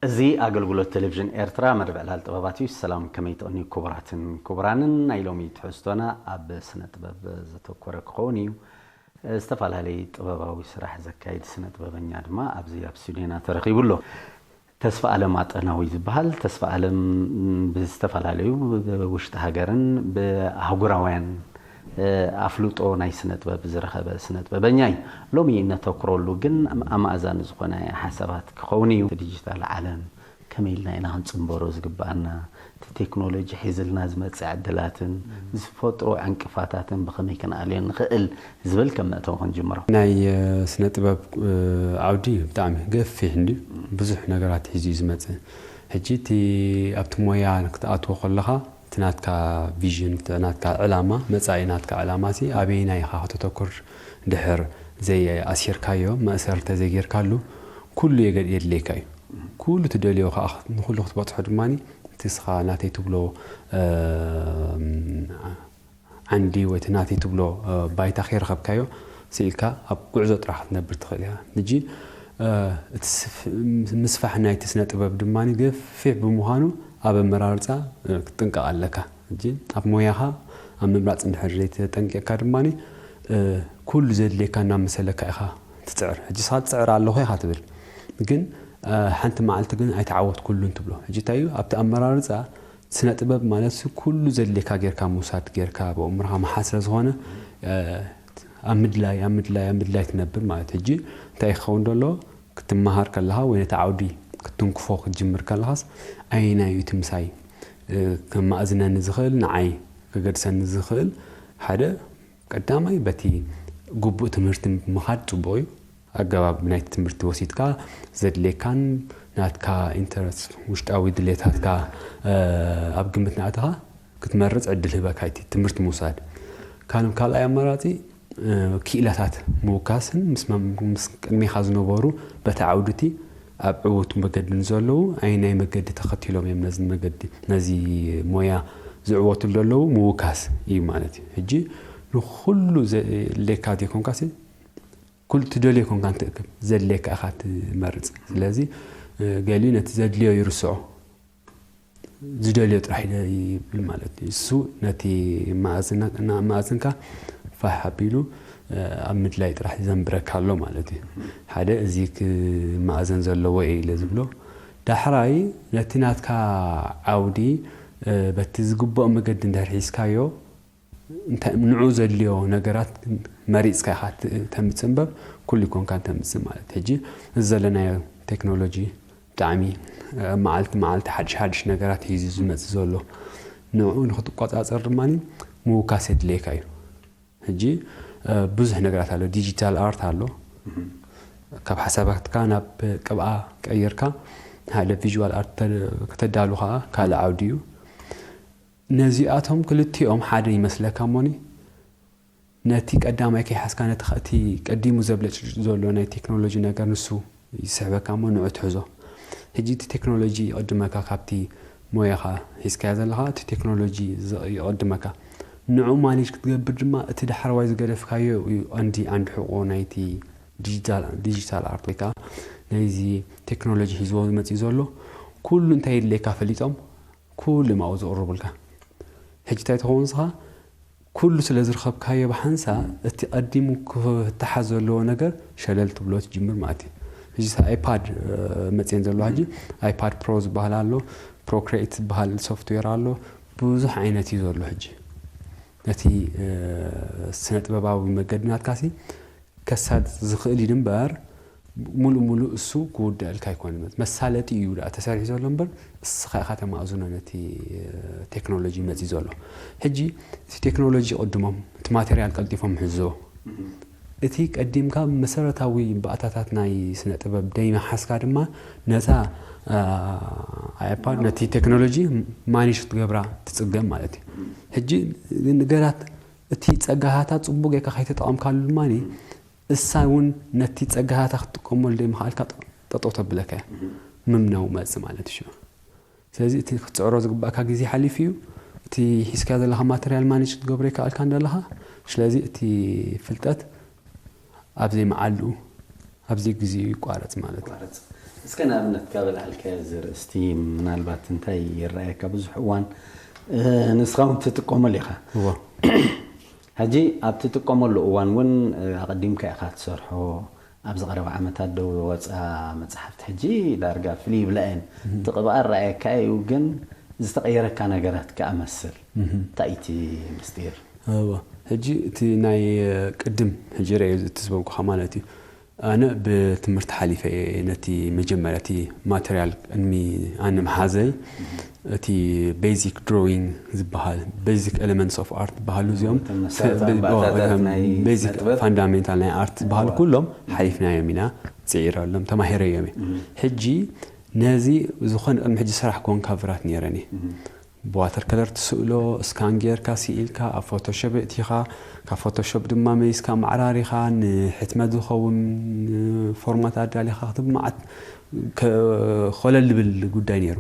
እዚ ኣገልግሎት ቴሌቪዥን ኤርትራ መደብ ዕላል ጥበባት እዩ። ሰላም፣ ከመይ ትቕንዩ ክቡራትን ክቡራንን? ናይ ሎሚ ትሕዝቶና ኣብ ስነ ጥበብ ዘተኮረ ክኸውን እዩ። ዝተፈላለየ ጥበባዊ ስራሕ ዘካይድ ስነ ጥበበኛ ድማ ኣብዚ ኣብ ስቱዲዮና ተረኺቡ ኣሎ። ተስፋ ኣለም ኣጠናዊ ዝበሃል። ተስፋ ኣለም ብዝተፈላለዩ ውሽጢ ሃገርን ብኣህጉራውያን ኣፍልጦ ናይ ስነ ጥበብ ዝረኸበ ስነ ጥበበኛ እዩ። ሎሚ እነተኩረሉ ግን ኣማእዛኒ ዝኾነ ሓሳባት ክኸውን እዩ። ዲጂታል ዓለም ከመይ ኢልና ኢና ክንጽንበሮ ዝግባኣና፣ እቲ ቴክኖሎጂ ሒዝልና ዝመጽእ ዕድላትን ዝፈጥሮ ዕንቅፋታትን ብኸመይ ክንኣልዮ ንኽእል ዝብል ከም መእተዊ ክንጅምሮ። ናይ ስነ ጥበብ ዓውዲ ብጣዕሚ ገፊሕ እንዲ ብዙሕ ነገራት ሒዙ እዩ ዝመጽእ። ሕጂ እቲ ኣብቲ ሞያ ክትኣትዎ ከለኻ እቲ ናትካ ቪዥን፣ እቲ ናትካ ዕላማ፣ መጻኢ ናትካ ዕላማ ሲ ኣበየናይ ኢኻ ከተተኩር ድሕር ዘይ ኣሲርካዮ፣ መእሰር እንተዘይጌርካሉ ኩሉ የገድ የድልየካ እዩ። ኩሉ ትደልዮ ከዓ ንኩሉ ክትበጽሖ ድማ እቲ ስኻ ናተይ ትብሎ ዓንዲ ወይ እቲ ናተይ ትብሎ ባይታ ከይረኸብካዮ ስኢልካ ኣብ ጉዕዞ ጥራሕ ክትነብር ትኽእል እያ። ሕጂ እቲ ምስፋሕ ናይቲ ስነ ጥበብ ድማ ገፊሕ ብምዃኑ ኣብ ኣመራርፃ ክትጥንቀቕ ኣለካ። ሕጂ ኣብ ሞያኻ ኣብ ምምራፅ እንድሕር ዘይተጠንቂቕካ ድማ ኩሉ ዘድልየካ እናመሰለካ ኢኻ ትፅዕር። ሕጂ ስኻ ትፅዕር ኣለኹ ኢኻ ትብል፣ ግን ሓንቲ መዓልቲ ግን ኣይተዓወትኩሉን ትብሎ። ሕጂ እንታይ እዩ ኣብቲ ኣመራርፃ ስነ ጥበብ ማለት ኩሉ ዘድልየካ ጌርካ ምውሳድ ጌርካ ብኣእምሮኻ ምሓዝ ስለ ዝኾነ ኣብ ምድላይ ኣብ ምድላይ ኣብ ምድላይ ትነብር ማለት። ሕጂ እንታይ ክኸውን ደሎ ክትመሃር ከለኻ ወይ ነቲ ዓውዲ ክትትንክፎ ክትጅምር ከለኻስ ኣየናይ እዩ እቲ ምሳይ ከማእዝነኒ ዝኽእል፣ ንዓይ ከገድሰኒ ዝኽእል ሓደ ቀዳማይ በቲ ግቡእ ትምህርቲ ምኻድ ጽቡቕ እዩ። ኣገባብ ናይቲ ትምህርቲ ወሲድካ ዘድልየካን ናትካ ኢንተረስት ውሽጣዊ ድሌታትካ ኣብ ግምት ናእተኻ ክትመርጽ ዕድል ህበካ እቲ ትምህርቲ ምውሳድ። ካልም ካልኣይ ኣማራጺ ክኢላታት ምውካስን ምስ ቅድሚኻ ዝነበሩ በቲ ዓውድቲ ኣብ ዕውት መገዲ ንዘለዉ ኣይ ናይ መገዲ ተኸቲሎም እዮም ነዚ መገዲ ነዚ ሞያ ዝዕወትሉ ዘለዉ ምውካስ እዩ ማለት እዩ። ሕጂ ንኩሉ ዘድልየካ ዘይኮንካሲ ኩሉ ትደልዮ ኮንካ እንትእክብ ዘድልየካ ኢኻ ትመርጽ። ስለዚ ገሊኡ ነቲ ዘድልዮ ይርስዖ ዝደልዮ ጥራሕ ይብል ማለት እዩ። እሱ ነቲ መኣዝንካ ፋሕ ኣቢሉ ኣብ ምድላይ ጥራሕ ይዘንብረካ ኣሎ ማለት እዩ። ሓደ እዚ ክመኣዘን ዘለዎ እየ ኢለ ዝብሎ። ዳሕራይ ነቲ ናትካ ዓውዲ በቲ ዝግብኦ መገዲ እንድሕር ሒዝካዮ ንዑ ዘድልዮ ነገራት መሪፅካ ኢኻ ተምፅእ እምበር ኩሉ ኮንካ ተምፅእ ማለት። ሕጂ እዚ ዘለናዮ ቴክኖሎጂ ብጣዕሚ መዓልቲ መዓልቲ ሓድሽ ሓድሽ ነገራት ሒዙ ዝመፅእ ዘሎ ንዑ ንክትቆፃፀር ድማ ምውካስ የድልየካ እዩ። ሕጂ ብዙሕ ነገራት ኣሎ። ዲጂታል ኣርት ኣሎ። ካብ ሓሳባትካ ናብ ቅብኣ ቀይርካ ሓደ ቪዥዋል ኣርት ከተዳሉ ከዓ ካልእ ዓውዲ እዩ። ነዚኣቶም ክልቲኦም ሓደ ይመስለካ እሞኒ ነቲ ቀዳማይ ከይሓዝካ ነቲ እቲ ቀዲሙ ዘብለጭልጭ ዘሎ ናይ ቴክኖሎጂ ነገር ንሱ ይስሕበካ እሞ ንዑ ትሕዞ። ሕጂ እቲ ቴክኖሎጂ ይቕድመካ ካብቲ ሞያኻ ሒዝካዮ ዘለኻ እቲ ቴክኖሎጂ ይቕድመካ። ንዑ ማኔጅ ክትገብር ድማ እቲ ዳሕረዋይ ዝገደፍካዮ እዩ ኣንዲ ኣንድ ሕቆ ናይቲ ዲጂታል ኣርት ወይ ከዓ ናይዚ ቴክኖሎጂ ሒዝዎ መፅኡ ዘሎ ኩሉ እንታይ የድልየካ ፈሊጦም ኩሉ ማኡ ዝቕርቡልካ። ሕጂ እንታይ ትኸውን ንስኻ ኩሉ ስለ ዝረኸብካዮ ብሓንሳ እቲ ቀዲሙ ክፍታሓ ዘለዎ ነገር ሸለል ትብሎ ትጅምር ማለት እዩ። ሕጂ ኣይፓድ መፅየን ዘለዋ ሕጂ ኣይፓድ ፕሮ ዝበሃል ኣሎ፣ ፕሮክሬት ዝበሃል ሶፍትዌር ኣሎ። ብዙሕ ዓይነት እዩ ዘሎ። ሕጂ ነቲ ስነ ጥበባዊ መገዲ ናትካሲ ከሳልጥ ዝኽእል እዩ እምበር ሙሉእ ሙሉእ እሱ ክውደአልካ ኣይኮነን። መሳለጢ እዩ ደኣ ተሰሪሑ ዘሎ እምበር እስኻ ኢኻ ተማእዝኖ ነቲ ቴክኖሎጂ መፂ ዘሎ። ሕጂ እቲ ቴክኖሎጂ ቅድሞም እቲ ማቴሪያል ቀልጢፎም ሕዞ እቲ ቀዲምካ መሰረታዊ ባእታታት ናይ ስነ ጥበብ ደይመሓዝካ ድማ ነታ ኣይፓድ ነቲ ቴክኖሎጂ ማኒሽ ክትገብራ ትፅገም ማለት እዩ። ሕጂ ነገራት እቲ ጸጋታታ ጽቡቅ ጌርካ ከይተጠቐምካሉ ድማ እሳ እውን ነቲ ጸጋታታ ክትጥቀመሉ ዘይምኽኣልካ ጠጠው ተብለካ እያ። ምምናው መጽእ ማለት እዩ። ስለዚ እቲ ክትጽዕሮ ዝግባእካ ግዜ ሓሊፉ እዩ። እቲ ሒዝካ ዘለኻ ማተርያል ማኔጅ ክትገብሮ ይከኣልካ እንደለኻ። ስለዚ እቲ ፍልጠት ኣብ ዘይመዓልኡ ኣብ ዘይግዜኡ ይቋረጽ ማለት እዩ። እስከ ንኣብነት ካብ ልዓልካዮ ዘርእስቲ ምናልባት እንታይ ይረኣየካ? ብዙሕ እዋን ንስኻ እውን ትጥቀመሉ ኢኻ። ሕጂ ኣብ ትጥቀመሉ እዋን እውን ኣቐዲምካ ኢኻ ትሰርሖ። ኣብዚ ቀረባ ዓመታት ደው ዝወፃ መፅሓፍቲ ሕጂ ዳርጋ ፍልይ ይብላ እየን። እቲ ቅብኣ ረኣየካ እዩ፣ ግን ዝተቐየረካ ነገራት ከኣ መስል እንታይ እቲ ምስጢር? እወ፣ ሕጂ እቲ ናይ ቅድም ሕጂ ረእዮ እቲ ዝበልኩኻ ማለት እዩ። ኣነ ብትምህርቲ ሓሊፈ እየ ነቲ መጀመርያ እቲ ማተርያል ቅድሚ ኣነ ምሓዘይ እቲ basic drawing ዝበሃል basic elements of art ዝበሃሉ እዚኦም basic fundamental ናይ art ዝበሃሉ ኩሎም ሓሊፍናዮም ኢና፣ ፅዒረሎም ተማሂረዮም እየ። ሕጂ ነዚ ዝኾነ ቅድሚ ሕጂ ስራሕ ኮን ካቨራት ነይረኒ ብዋተር ከለር ትስእሎ፣ ስካን ጌርካ ስኢልካ ኣብ ፎቶሾፕ እእቲኻ፣ ካብ ፎቶሾፕ ድማ መሊስካ ማዕራሪኻ ንሕትመት ዝኸውን ፎርማት ኣዳሊኻ ክትብል መዓት ኮለል ዝብል ጉዳይ ነይሩ።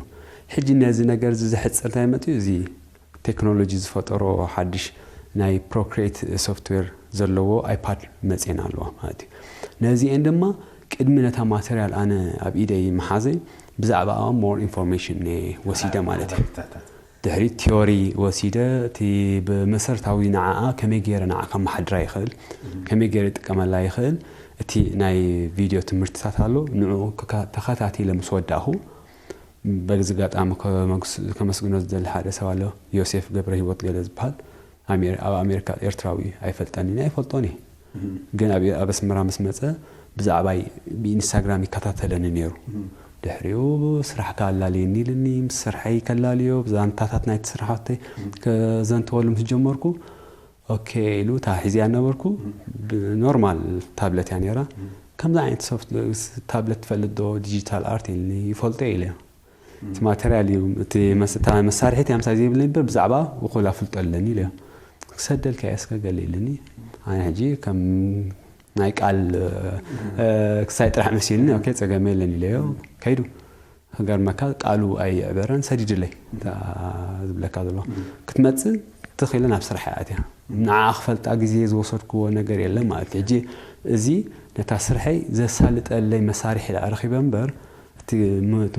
ሕጂ ነዚ ነገር እዚ ዘሕፅር እንታይ መፅኡ? እዚ ቴክኖሎጂ ዝፈጠሮ ሓድሽ ናይ ፕሮክሬት ሶፍትዌር ዘለዎ ኣይፓድ መፅኤን ኣለዋ ማለት እዩ። ነዚኤን ድማ ቅድሚ ነታ ማተርያል ኣነ ኣብ ኢደይ ምሓዘይ ብዛዕባኣ ሞር ኢንፎርሜሽን እየ ወሲደ ማለት እዩ። ድሕሪ ቲዮሪ ወሲደ እቲ ብመሰረታዊ ንዓኣ ከመይ ገይረ ንዓ ከመሓድራ ይኽእል፣ ከመይ ገይረ ይጥቀመላ ይኽእል፣ እቲ ናይ ቪድዮ ትምህርትታት ኣሎ፣ ንዕኡ ተኸታቲለ ምስ ወዳእኹ በዚ ኣጋጣሚ ከመስግኖ ዝደሊ ሓደ ሰብ ኣሎ፣ ዮሴፍ ገብረ ህይወት ገለ ዝበሃል። ኣብ ኣሜሪካ ኤርትራዊ ኣይፈልጠንን እየ፣ ኣይፈልጦን እየ። ግን ኣብ ኣስመራ ምስ መጸ ብዛዕባይ ብኢንስታግራም ይከታተለኒ ነይሩ። ድሕሪኡ ስራሕካ ኣላልየኒ ኢልኒ፣ ምስ ስርሐይ ከላልዮ ዛንታታት ናይቲ ስራሕተይ ከዘንትወሉ ምስ ጀመርኩ ኦኬ ኢሉ እታ ሒዝያ ነበርኩ። ኖርማል ታብለት እያ ነይራ። ከምዚ ዓይነት ሶፍት ታብለት ትፈልጥ ዶ? ዲጂታል ኣርት ኢልኒ። ይፈልጦ ኢለ እቲ ማተርያል እዩ እቲ እታ መሳርሒት እያ ምሳይ ዘይብለኒ እምበር ብዛዕባ እኹል ኣፍልጦ ኣለኒ ኢለ። ክሰደልካ እየ እስከ ገለ ኢልኒ። ኣነ ሕጂ ከም ናይ ቃል ክሳይ ጥራሕ መሲልኒ ኦኬ ጸገም የለን ኢለዮ። ከይዱ ክገርመካ ቃሉ ኣይዕበረን ሰዲድለይ። ዝብለካ ዘሎ ክትመጽእ ትኽኢለ ናብ ስራሕ እያ ኣትያ። ንዓ ክፈልጣ ግዜ ዝወሰድክዎ ነገር የለን ማለት እዩ። ሕጂ እዚ ነታ ስርሐይ ዘሳልጠለይ መሳርሒ ደኣ ረኺበ እምበር እቲ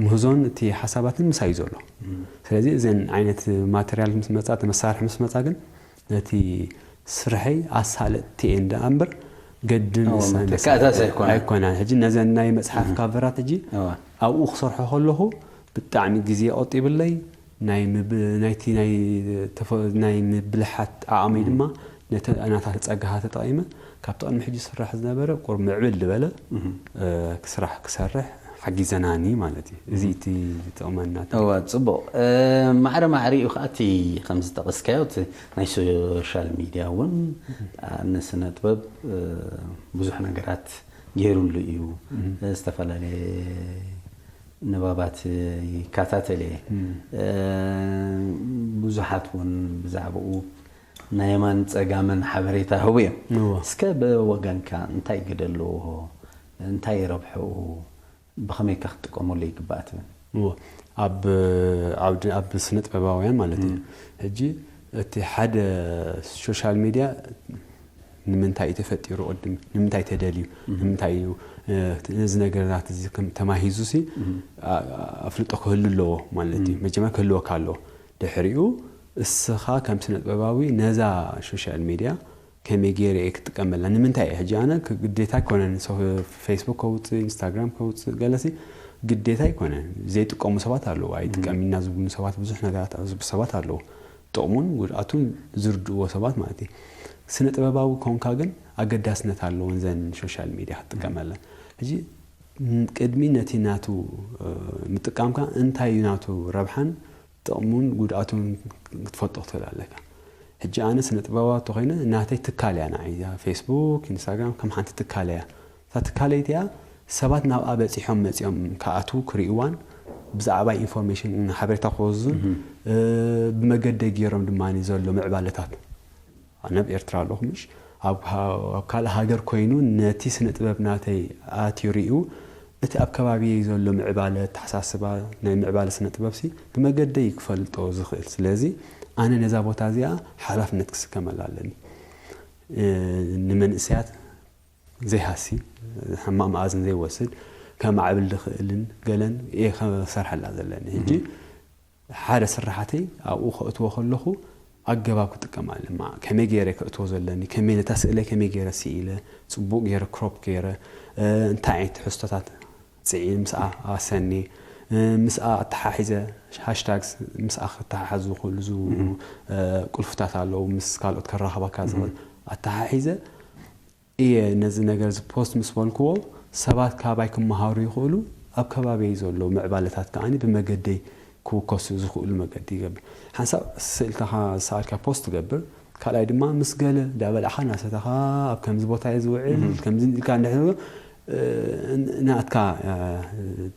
ምህዞን እቲ ሓሳባትን ምሳይ እዩ ዘሎ። ስለዚ እዘን ዓይነት ማተርያል ምስ መፃ እቲ መሳርሒ ምስ መፃ ግን ነቲ ስርሐይ ኣሳለጥቲ እየን ደኣ እምበር ገድን ኣይኮናን። ሕጂ ነዘን ናይ መፅሓፍ ካቨራት ሕጂ ኣብኡ ክሰርሖ ከለኹ ብጣዕሚ ግዜ ቆጢብለይ ናይቲ ናይ ምብልሓት ዓቕመይ ድማ ናታ ጸጋኻ ተጠቒመ ካብቲ ቅድሚ ሕጂ ዝስራሕ ዝነበረ ቁሩብ ምዕብል ዝበለ ስራሕ ክሰርሕ ሓጊዘናኒ ማለት እዩ። እዚ እቲ ዝጠቕመና። እወ፣ ጽቡቕ። ማዕረ ማዕሪኡ ከኣ እቲ ከም ዝጠቐስካዮ እቲ ናይ ሶሻል ሚድያ እውን ንስነ ጥበብ ብዙሕ ነገራት ገይሩሉ እዩ። ዝተፈላለየ ንባባት ይከታተል እየ። ብዙሓት እውን ብዛዕባኡ ናይ የማን ጸጋምን ሓበሬታ ይህቡ እዮም። እስከ ብወገንካ እንታይ ግደ ኣለዎ? እንታይ ረብሕኡ? ብኸመይ ከ ክትጥቀመሉ ይግባእ ትብል? እወ፣ ኣብ ዓውዲ ኣብ ስነ ጥበባውያን ማለት እዩ። ሕጂ እቲ ሓደ ሶሻል ሚድያ ንምንታይ እዩ ተፈጢሩ? ቅድም ንምንታይ ተደልዩ? ንምንታይ እዩ ነዚ ነገራት እዚ ተማሂዙ ሲ ኣፍልጦ ክህሉ ኣለዎ ማለት እዩ። መጀመር ክህልወካ ኣለዎ። ድሕሪኡ እስኻ ከም ስነ ጥበባዊ ነዛ ሶሻል ሚድያ ከመይ ገይረ እየ ክጥቀመላ? ንምንታይ እየ ሕጂ ኣነ ግዴታ ኣይኮነን ፌስቡክ ከውፅእ ኢንስታግራም ከውፅእ ገለሲ ግዴታ ኣይኮነን። ዘይጥቀሙ ሰባት ኣለዉ። ኣይጥቀም ኢና ዝብሉ ሰባት ብዙሕ ነገራት ዝብሉ ሰባት ኣለዉ። ጥቕሙን ጉድኣቱን ዝርድእዎ ሰባት ማለት እዩ። ስነ ጥበባዊ ኮንካ ግን ኣገዳስነት ኣለዎን ዘን ሶሻል ሚድያ ክትጥቀመለን። ሕጂ ቅድሚ ነቲ ናቱ ምጥቃምካ እንታይ እዩ ናቱ ረብሓን ጥቕሙን ጉድኣቱን ክትፈልጦ ክትኽእል ኣለካ። ሕጂ ኣነ ስነ ጥበባዊ ተኾይነ ናተይ ትካል እያ ንዓይ እዛ ፌስቡክ ኢንስታግራም ከም ሓንቲ ትካል እያ። እታ ትካለይ እቲኣ ሰባት ናብኣ በፂሖም መፂኦም ክኣትዉ ክርእይዋን ብዛዕባ ኢንፎርሜሽን ሓበሬታ ክወዙን ብመገደይ ገይሮም ድማ ዘሎ ምዕባለታት ኣነ ኣብ ኤርትራ ኣለኹ ምሽ ኣብ ካልእ ሃገር ኮይኑ ነቲ ስነ ጥበብ ናተይ ኣትዩ ሪኡ እቲ ኣብ ከባቢየይ ዘሎ ምዕባለ ኣተሓሳስባ ናይ ምዕባለ ስነ ጥበብ ሲ ብመገደይ ክፈልጦ ዝኽእል ስለዚ ኣነ ነዛ ቦታ እዚኣ ሓላፍነት ክስከመላ ኣለኒ ንመንእሰያት ዘይሃሲ ሕማቕ መኣዝን ዘይወስድ ከማዕብል ዝኽእልን ገለን እየ ከሰርሐላ ዘለኒ። ሕጂ ሓደ ስራሕተይ ኣብኡ ከእትዎ ከለኹ ኣገባብ ክጥቀም ኣለማ። ከመይ ገይረ ከእትዎ ዘለኒ፣ ከመይ ነታ ስእለይ ከመይ ገይረ ስኢለ፣ ጽቡቕ ገይረ ክሮፕ ገይረ፣ እ፣ እንታይ ዓይነት ትሕዝቶታት ጽዒ ምስኣ ኣሰኒ፣ እ፣ ምስኣ ኣተሓሒዘ ሃሽታግስ ምስኣ ክተሓሓዙ ዝኽእሉ ዝ-፣ እ፣ ቁልፍታት ኣለዉ፣ ምስ ካልኦት ከራኽባካ ዝኽእል ኣተሓሒዘ እየ ነዚ ነገር እዚ ፖስት ምስ በልክዎ ሰባት ካባይ ክመሃሩ ይኽእሉ፣ ኣብ ከባቢይ ዘለዉ ምዕባለታት ከኣ ብመገደይ ክውከሱ ዝኽእሉ መገዲ ይገብር። ሓንሳብ ስእልታኻ ዝሰኣልካ ፖስት ትገብር፣ ካልኣይ ድማ ምስ ገለ እንዳበላዕኻ እናሰተኻ ኣብ ከምዚ ቦታ እየ ዝውዕል፣ ከምዚ ኢልካ እንድሕር፣ እ፣ ናትካ፣ እ፣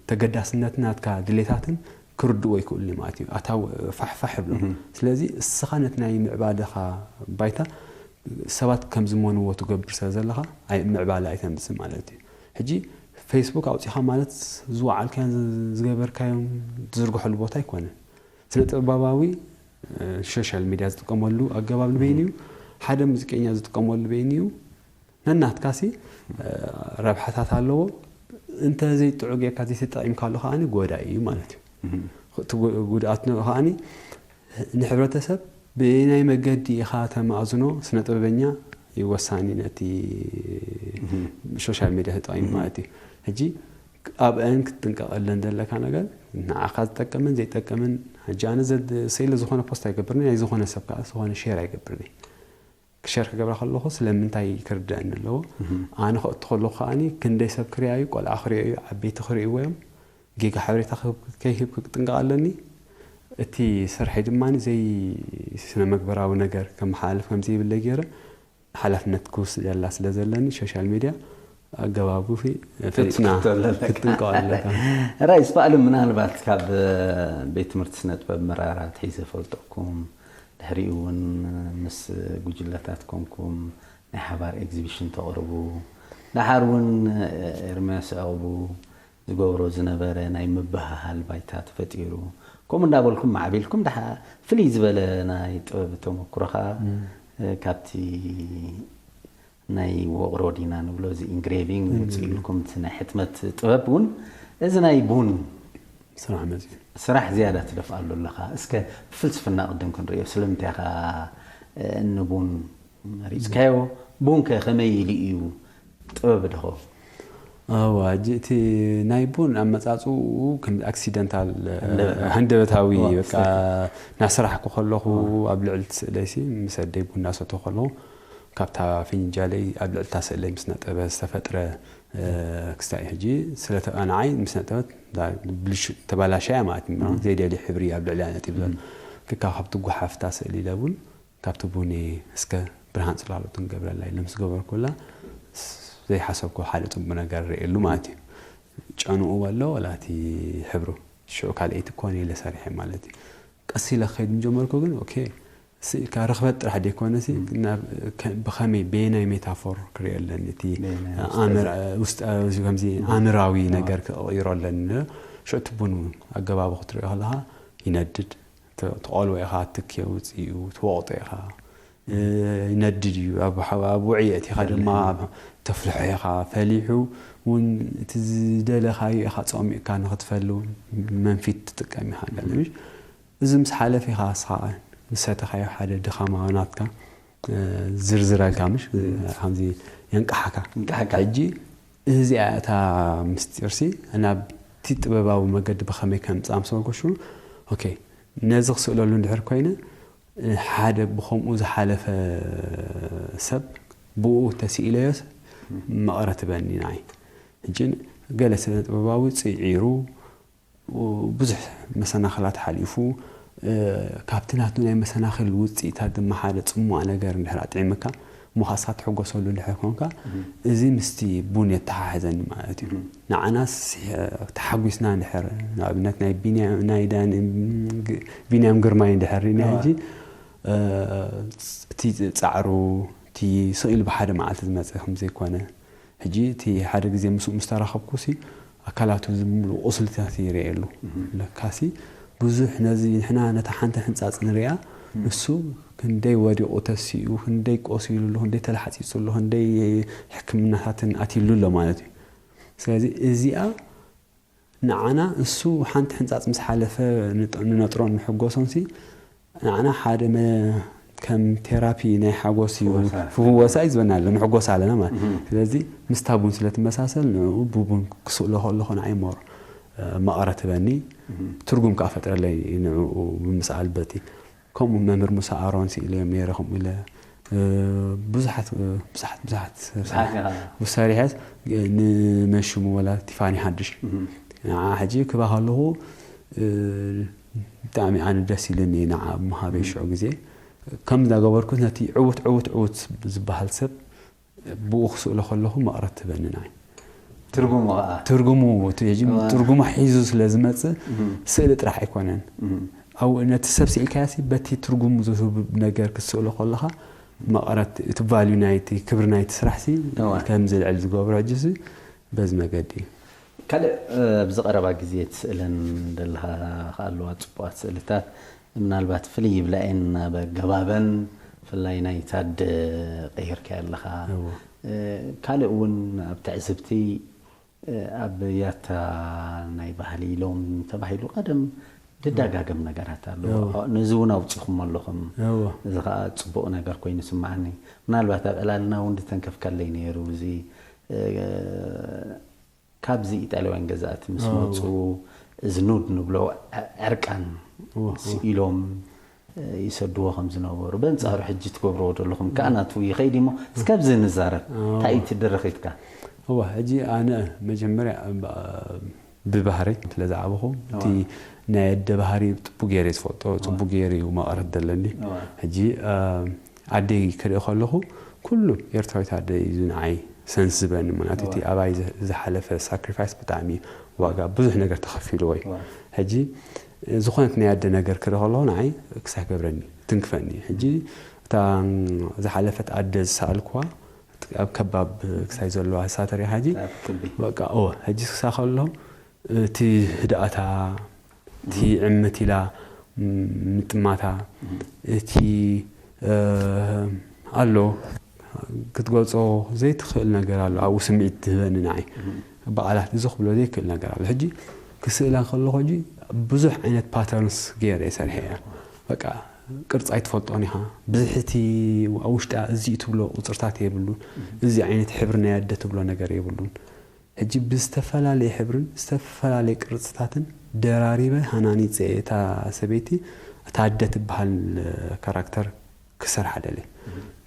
ተገዳስነት ናትካ ድሌታትን ክርድእዎ ይክእሉ ማለት እዩ። ኣታው ፋሕፋሕ ይብሎ። ስለዚ እስኻ ነቲ ናይ ምዕባለኻ ባይታ ሰባት ከም ዝመንዎ ትገብር ስለ ዘለኻ ኣይ-፣ ምዕባለ ኣይተምጽእ ማለት እዩ። ሕጂ ፌስቡክ ኣውጺኻ ማለት ዝወዓልካዮን ዝ-፣ ዝገበርካዮን ትዝርግሐሉ ቦታ ኣይኮነን። ስነ ጥበባዊ፣ እ፣ ሶሻል ሚድያ ዝጥቀመሉ ኣገባብ ንበይኑ እዩ። ሓደ ሙዚቀኛ ዝጥቀመሉ በይኑ እዩ። ነናትካሲ፣ እ፣ ረብሓታት ኣለዎ። እንተ ዘይጥዑ ጌርካ ዘይተጠቒምካሉ ከኣ ጎዳኢ እዩ ማለት እዩ። እቲ ጉ-፣ ጉድኣት ን-፣ ከኣ ንሕብረተሰብ ብናይ መገዲ ኢኻ ተማእዝኖ፣ ስነ ጥበበኛ እዩ ወሳኒ ነቲ ሶሻል ሚድያ ተጠቒሙ ማለት እዩ። ሕጂ ኣብአን ክትጥንቀቐለን ዘለካ ነገር ንዓኻ ዝጠቅምን ዘይጠቅምን። ሕጂ ኣነ ዘድ-፣ ስእሊ ዝኾነ ፖስት ኣይገብርን፣ ናይ ዝኾነ ሰብ ከኣ ዝኾነ ሼር ኣይገብርን። ክሸር ክገብራ ከለኹ ስለምንታይ ክርድአኒ ኣለዎ። ኣነ ከእቱ ከለኹ ከኣኒ ክንደይ ሰብ ክሪኣዩ፣ ቆልዓ ክሪኦ እዩ፣ ዓበይቲ ክሪእዎ እዮም። ጌጋ ሓበሬታ ክህብ-፣ ከይህብ ክጥንቀቕ ኣለኒ። እቲ ስርሐይ ድማ ዘይ ስነ መግበራዊ ነገር ከመሓላልፍ ከም ዘይብለይ ገይረ ሓላፍነት ክውስደላ ስለ ዘለኒ ሶሻል ሚድያ ኣገባቡ ፈሊጥና ክትክተለካ። ክትጥንቀቕ ኣለካ። ራይ ስፓእሉ ምናልባት ካብ ቤት ትምህርቲ ስነ ጥበብ መራራ ትሒዘ ፈልጠኩም ድሕሪኡ እውን ምስ ጉጅለታት ኮንኩም ናይ ሓባር ኤግዚቢሽን ተቕርቡ። ደሓር እውን ኤርምያስ ዕቕቡ ዝገብሮ ዝነበረ ናይ ምብህሃል ባይታ ተፈጢሩ። ከምኡ እንዳበልኩም ማዕቢልኩም ደሓ-፣ ፍልይ ዝበለ ናይ ጥበብ ተመኩሮ ኸዓ፣ እ፣ ካብቲ ናይ ወቕሮ ዲና ንብሎ እዚ ኢንግሬቪንግ ውፅእ ኢልኩም እቲ ናይ ሕትመት ጥበብ እውን እዚ ናይ ቡን ስራሕ መፅኡ። ስራሕ ዝያዳ ትደፍኣሉ ኣለኻ። እስከ ብፍልስፍና ቅድም ክንርእዮ፣ ስለምንታይ ኢኻ፣ እ፣ ንቡን መሪፅካዮ? ቡን ከ ከመይ ኢሉ እዩ ጥበብ ድኾ? እዋ፣ ሕጂ እቲ ናይ ቡን ኣመፃፅኡ ከም ኣክሲደንታል፣ እ፣ ሃንደበታዊ። ሃንደበታዊ፣ እዋ፣ በቃ፣ ስራሕ። እናሰራሕኩ ከለኹ እዋ። ኣብ ልዕሊ እቲ ስእለይሲ ምስ ኣደይ ቡና ሰቶ ከለኹ ካብታ ፍንጃለይ ኣብ ልዕሊ እታ ስእለይ ምስ ነጠበ ዝተፈጥረ፣ እ፣ ክስታይ ሕጂ ስለ ተ-፣ ንዓይ ምስ ነጠበት እዛ ብልሹ-፣ ተባላሽያ ማለት እዩ። እዋ። ዘይደልዩ ሕብሪ ኣብ ልዕሊያ ነጢቡ ዘሎ። እም። ክካ ካብቲ ጓሓፍታ ስእሊ ኢለ ቡን ካብቲ ቡን እስከ ብርሃን ጽላሎት ንገብረላ ኢለ ምስ ገበርኩላ፣ ስ-፣ ዘይሓሰብኩ ሓደ ጽቡቕ ነገር ርእየሉ ማለት እዩ። ጨንኡ ወሎ ወላ እቲ ሕብሩ፣ ሽዑ ካልኣይቲ ኮነ ኢለ ሰሪሐ ማለት እዩ። ቀስ ኢለ ክኸይድ ምስ ጀመርኩ ግን፣ ኦኬ፣ ስኢልካ ርኽበት ጥራሕ ደይኮነሲ፣ ም። ናብ፣ ከ-፣ ብኸመይ፣ በየናይ ሜታፎር ክርእዮ ኣለኒ? እቲ በየናይ ኣምር-፣ ውስጣዊ፣ ውስጣዊ፣ ከምዚ ኣምራዊ ኣዋ። ነገር ክቕይሮ ኣለኒ። ሽዑ እቲ ቡን እውን ኣገባቡ ክትርእዮ ከለኻ ይነድድ። ተ-፣ ትቖልዎ ኢኻ፣ ትኪ ኣውጽኡ፣ ትወቕጦ ኢኻ። እ፣ ይነድድ እዩ። ኣብ ሓ-፣ ኣብ ውዕይ ኣእቲኻ ድማ ተፍልሖ ኢኻ። ፈሊሑ እውን እቲ ዝደለኻዮ ኢኻ ጸሚቕካ ንኽትፈሊ እውን መንፊት ትጥቀም ኢኻ። ገለ ምሽ? እዚ ምስ ሓለፈ ኢኻ ንስኻ ምስ ሰተኻዮ ሓደ ድኻም ናትካ፣ እ፣ ዝርዝረልካ ምሽ? ከምዚ የንቅሓካ። የንቅሓካ። ሕጂ እዚኣ እታ ምስጢርሲ ናብቲ ጥበባዊ መገዲ ብኸመይ ከምጽኣ ምስ በልኩ ሽዑ፣ ኦኬ፣ ነዚ ክስእለሉ እንድሕር ኮይነ፣ ሓደ ብኸምኡ ዝሓለፈ ሰብ ብኡ ተስኢለዮስ መቐረት በኒ ንዓይ። ሕጂ ገለ ስነ ጥበባዊ ጽዒሩ ብዙሕ መሰናኽላት ሓሊፉ፣ እ፣ ካብቲ ናቱ ናይ መሰናኽል ውጽኢታት ድማ ሓደ ጽሟቕ ነገር እንድሕር ኣጥዒምካ፣ እሞ ኻስኻ ትሕጎሰሉ እንድሕር ኮንካ፣ እም። እዚ ምስቲ ቡን የተሓሕዘኒ ማለት እዩ። እም። ንዓናስ ተሓጒስና እንድሕር፣ ንኣብነት ናይ ቢንያም፣ ናይ ዳን-፣ ግ-፣ ቢንያም ግርማይ እንድሕር ርኢና ኣዋ። ሕጂ፣ እ፣ እቲ ጻዕሩ፣ እቲ ስቕ ኢሉ ብሓደ መዓልቲ ዝመጸ ከም ዘይኮነ፣ ሕጂ እቲ ሓደ ግዜ ምስኡ ምስ ተራኸብኩሲ፣ ኣካላቱ ዝምልኡ ቁስልታት ይርእየሉ። እም። ለካሲ ብዙሕ ነዚ ንሕና ነታ ሓንቲ ሕንጻጽ ንሪኣ፣ እም። ንሱ ክንደይ ወዲቑ ተሲኡ፣ ክንደይ ቆሲሉ ኣሎ፣ ክንደይ ተላሓጺጹ ኣሎ፣ ክንደይ ሕክምናታትን ኣትዩሉ ኣሎ ማለት እዩ። ስለዚ እዚኣ ንዓና እሱ ሓንቲ ሕንጻጽ ምስ ሓለፈ ንነጥሮን ንሕጎሶን ሲ ንዓና ሓደ ከም ቴራፒ ናይ ሓጎስ እዩ። ፍወሳ እዩ ዝበና ኣሎ፣ ንሕጎስ ኣለና ማለት። ስለዚ ምስታ ቡን ስለ ትመሳሰል ንዕኡ ብቡን ክስእሎ ከለኹ ንዓይ ሞር መቐረት በኒ ትርጉም ከዓ ፈጥረለይ ንዕኡ ብምስኣል በቲ ከምኡ መምህር ሙሳ ኣሮን ስኢለ ነይረ። ከምኡ ኢለ ብዙሓት ብዙሓት ብዙሓት ብዙሓት ኢኻ። ብሰሪሐስ ንመሽሙ ወላ ቲፋኒ ሓድሽ ንዓ ሕጂ ክባ ከለኹ ብጣዕሚ ኣነ ደስ ኢልኒ ንዓ ምሃበይ ሽዑ ግዜ ከም እንዳገበርኩት ነቲ ዕውት ዕውት ዕውት ዝበሃል ሰብ ብኡ ክስእሎ ከለኹ መቕረት ትበኒ ናይ ትርጉሙ ከዓ ትርጉሙ እቲ ሕጂ እዋ። ትርጉሙ ሒዙ ስለ ዝመጽእ እም። ስእሊ ጥራሕ ኣይኮነን እም። ኣብ ነቲ ሰብ ስኢልካዮ ሲ በቲ ትርጉሙ ዝህብ ነገር ክትስእሎ ከለኻ መቐረት እቲ ቫልዩ ናይቲ ክብሪ ናይቲ ስራሕ ሲ እዋ። ከም ዝልዕል ዝገብሮ ሕጂ ሲ በዚ መገዲ እዩ። ካልእ ኣብዚ ቀረባ ግዜ ትስእለን ዘለኻ ከኣለዋ ጽቡቓት ስእልታት ምናልባት ፍልይ ይብላ እየን ናብ ኣገባበን ብፍላይ ናይ ታደ ቀይርካዮ ኣለኻ። እዎ። ካልእ እውን ኣብ ትዕዝብቲ ኣብ ያታ ናይ ባህሊ ኢሎም ተባሂሉ ቀደም ድዳጋገም ነገራት ኣሎ። እዎ። ነዚ እውን ኣውፂኹም ኣለኹም። እዎ። እዚ ከዓ ፅቡቕ ነገር ኮይኑ ስማዓኒ። ምናልባት ኣብ ዕላልና እውን ድተንከፍካለይ ነይሩ እዚ ካብዚ ኢጣልያውያን ገዛእቲ ምስ መፁ እዚ ኑድ ንብሎ ዕርቃን ስኢሎም ይሰድዎ ከም ዝነበሩ በንፃሩ ሕጂ ትገብርዎ ዘለኹም ከዓ ናቱ ይኸይድ እሞ እስከብዚ ንዛረብ እንታይ እዩ ትድረኺትካ እዋ ሕጂ ኣነ መጀመርያ ብባህሪ ስለ ዝዓበኹ እቲ ናይ ኣደ ባህሪ ፅቡቅ ገይረ ዝፈልጦ ፅቡቅ ገይሩ እዩ መቐረት ዘለኒ ሕጂ ኣደይ ክርኢ ከለኹ ኩሉ ኤርትራዊት ኣደ እዩ ንዓይ ሰንስ ዝበኒ ማለት እቲ ኣባይ ዝሓለፈ ሳክሪፋይስ ብጣዕሚ ዋጋ ብዙሕ ነገር ተኸፊልዎ እዩ ሕጂ ዝኾነት ናይ ኣደ ነገር ክርኢ ከለኹ ንዓይ ክሳህ ገብረኒ ትንክፈኒ ሕጂ እታ ዝሓለፈት ኣደ ዝሰኣልኩዋ ኣብ ከባብ ክሳይ ዘለዋ ሳተሪያ ሕጂ በቃ ኦ ሕጂ ክሳ ከሎ እቲ ህድኣታ እቲ ዕምት ኢላ ምጥማታ እቲ ኣሎ ክትገልጾ ዘይትኽእል ነገር ኣሎ ኣብኡ ስምዒት ትህበኒ ንዓይ ብቓላት እዚ ክብሎ ዘይክእል ነገር ኣሎ ሕጂ ክስእላ ከለኹ ሕጂ ብዙሕ ዓይነት ፓተርንስ ገይረ ይሰርሐ እያ በቃ ቅርፂ ኣይትፈልጦን ኢኻ ብዝሕቲ ኣብ ውሽጢ እዚ ትብሎ ቁፅርታት የብሉን እዚ ዓይነት ሕብሪ ናይ ኣደ ትብሎ ነገር የብሉን ሕጂ ብዝተፈላለየ ሕብርን ዝተፈላለየ ቅርፅታትን ደራሪበ ሃናኒፀ እታ ሰበይቲ እታ ኣደ ትበሃል ካራክተር ክሰርሓ ደልየ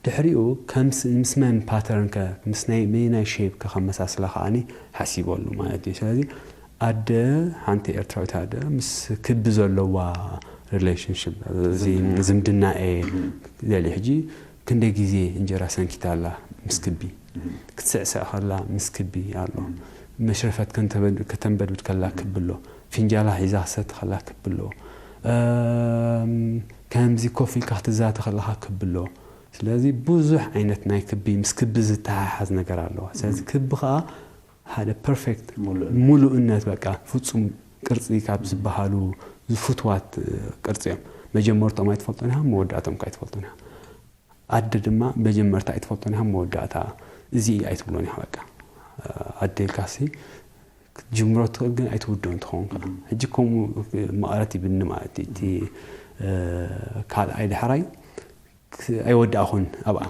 ድሕሪኡ ምስ መን ፓተርን ከ ምስ ናይ መይናይ ሼፕ ከ ከመሳስላ ከዓኒ ሓሲበሉ ማለት እዩ ስለዚ ኣደ ሓንቲ ኤርትራዊት ኣደ ምስ ክቢ ዘለዋ ሪሌሽንሽፕ ዝምድና እየ ደልየ ሕጂ ክንደይ ግዜ እንጀራ ሰንኪታ ኣላ ምስ ክቢ ክትስዕስዕ ከላ ምስ ክቢ ኣሎ መሽረፈት ከተንበድብድ ከላ ክቢ ኣሎ ፊንጃላ ሒዛ ክሰቲ ከላ ክቢ ኣሎ ከምዚ ኮፍ ኢልካ ክትዛተ ከለካ ክቢ ኣሎ ስለዚ ብዙሕ ዓይነት ናይ ክቢ ምስ ክቢ ዝተሓሓዝ ነገር ኣለዋ ስለዚ ክቢ ከዓ ሓደ ፐርፌክት ሙሉእነት በቃ ፍፁም ቅርፂ ካብ ዝበሃሉ ዝፍትዋት ቅርፂ እዮም መጀመርቶም ኣይትፈልጦን ኢኻ መወዳእቶም ከ ኣይትፈልጦን ኢኻ ኣደ ድማ መጀመርታ ኣይትፈልጦን ኢኻ መወዳእታ እዚ ኣይትብሎን ኢኻ በቃ ኣደ ኢልካሲ ክትጅምሮ ትኽእል ግን ኣይትውድኦን ትኸውን ከ ሕጂ ከምኡ መቐረት ይብኒ ማለት እዩ እቲ ካልኣይ ዳሕራይ ኣይወዳእኹን ኣብኣ